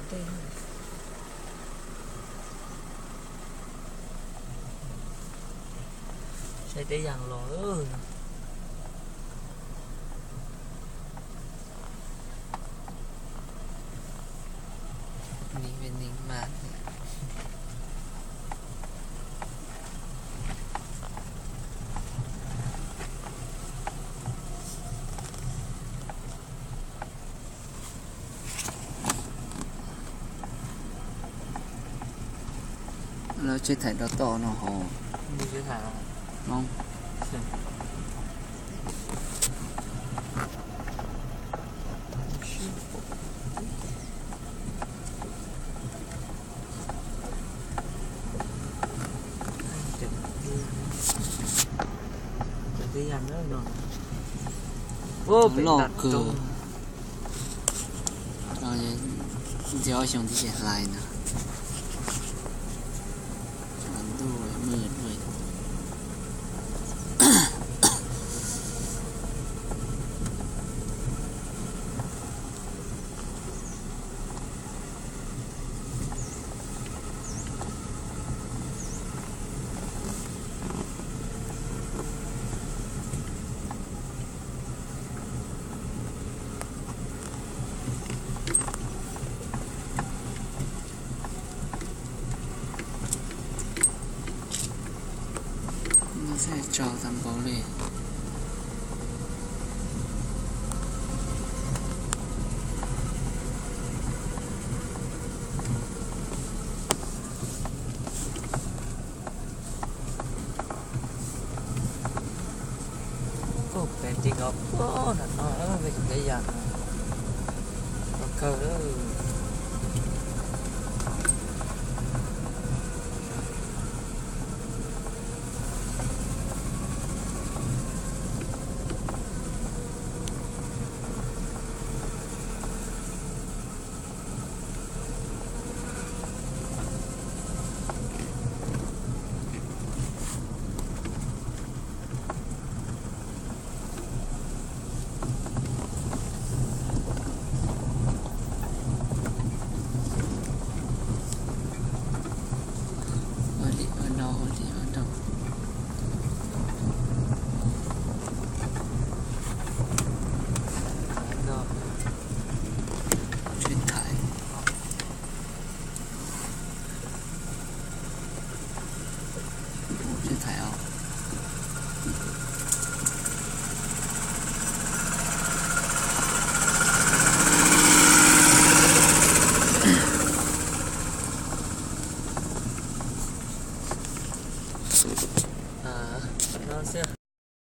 Tej, saib teb yas los. Ni ve ni mas. Lawv tsev thaim rau tom no hos. Hmoob. Loj kawg. Ntxiv ob xyoo thiab ces hlais na. Ntuj, mwj dua. Tso tag npaum li. Kuj pem tim nkawd puag nram no, pem teb yas no, kawg lawm. Ua li ua no, ua li ua no. Tsev thaim. Tsev thaim os. No xwb.